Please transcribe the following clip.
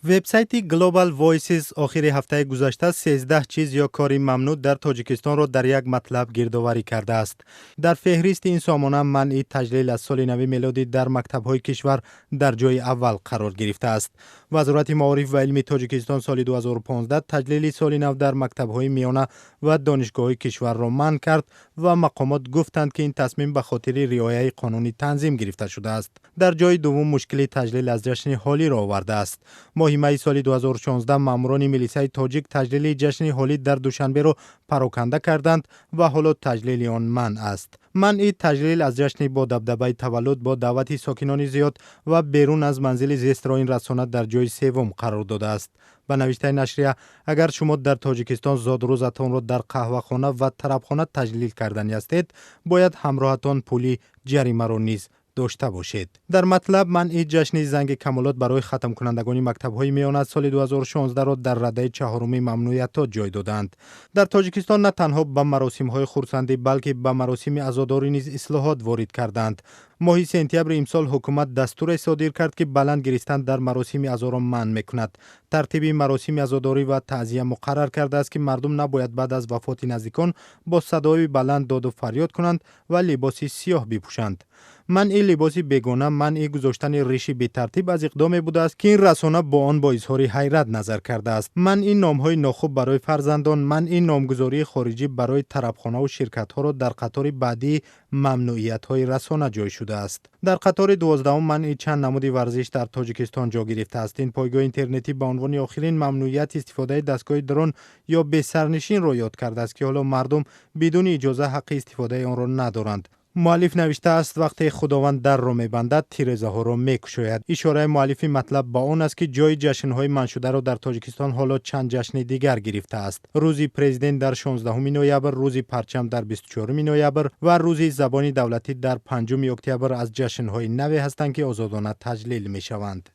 Вебсайти Global Voices охири ҳафтаи гузашта 13 чиз ё кори мамнӯъ дар Тоҷикистонро дар як матлаб гирдоварӣ кардааст. Дар феҳристи ин сомона манъи таҷлил аз соли нави мелодӣ дар мактабҳои кишвар дар ҷои аввал қарор гирифтааст. Вазорати маориф ва илми Тоҷикистон соли 2015 таҷлили соли нав дар мактабҳои миёна ва донишгоҳҳои кишварро манъ кард ва мақомот гуфтанд, ки ин тасмим ба хотири риояи қонуни танзим гирифта шудааст. Дар ҷои дуввум мушкили таҷлил аз ҷашни Ҳолиро овардааст. Моҳи майи соли 2016 маъмурони милисаи тоҷик таҷлили ҷашни Ҳолӣ дар Душанберо пароканда карданд ва ҳоло таҷлили он манъ аст. Манъи таҷлил аз ҷашни бо дабдабаи таваллуд бо даъвати сокинони зиёд ва берун аз манзили зистро ин расона дар ҷои севум қарор додааст. Ба навиштаи нашрия, агар шумо дар Тоҷикистон зодрӯзатонро дар қаҳвахона ва тарабхона таҷлил карданӣ ҳастед, бояд ҳамроҳатон пули ҷаримаро низ дошта бошед. Дар матлаб манъи ҷашни занги камолот барои хатмкунандагони мактабҳои миёна аз соли 2016-ро дар радаи чаҳоруми мамнӯиятҳо ҷой доданд. Дар Тоҷикистон на танҳо ба маросимҳои хурсандӣ, балки ба маросими азодорӣ низ ислоҳот ворид карданд. Моҳи сентябри имсол ҳукумат дастуре содир кард, ки баланд гиристан дар маросими азоро манъ мекунад. Тартиби маросими азодорӣ ва таъзия муқаррар кардааст, ки мардум набояд баъд аз вафоти наздикон бо садои баланд доду фарёд кунанд ва либоси сиёҳ бипӯшанд. Манъи либоси бегона, манъи гузоштани риши бетартиб аз иқдоме будааст, ки ин расона бо он бо изҳори ҳайрат назар кардааст. Манъи номҳои нохуб барои фарзандон, манъи номгузории хориҷӣ барои тарабхонаву ширкатҳоро дар қатори баъдии мамнӯиятҳои расона ҷой шудааст. Дар қатори 12-ум манъи чанд намуди варзиш дар Тоҷикистон ҷо гирифтааст. Ин пойгоҳи интернетӣ ба унвони охирин мамнӯият истифодаи дастгоҳи дрон ё бесарнишинро ёд кардааст, ки ҳоло мардум бидуни иҷоза ҳаққи истифодаи онро надоранд. Муаллиф навиштааст: вақте Худованд дарро мебандад, тирезаҳоро мекушояд. Ишораи муаллифи матлаб ба он аст, ки ҷои ҷашнҳои манъшударо дар Тоҷикистон ҳоло чанд ҷашни дигар гирифтааст: Рӯзи Президент дар 16 ноябр, Рӯзи парчам дар 24 ноябр ва Рӯзи забони давлатӣ дар 5 октябр аз ҷашнҳои наве ҳастанд, ки озодона таҷлил мешаванд.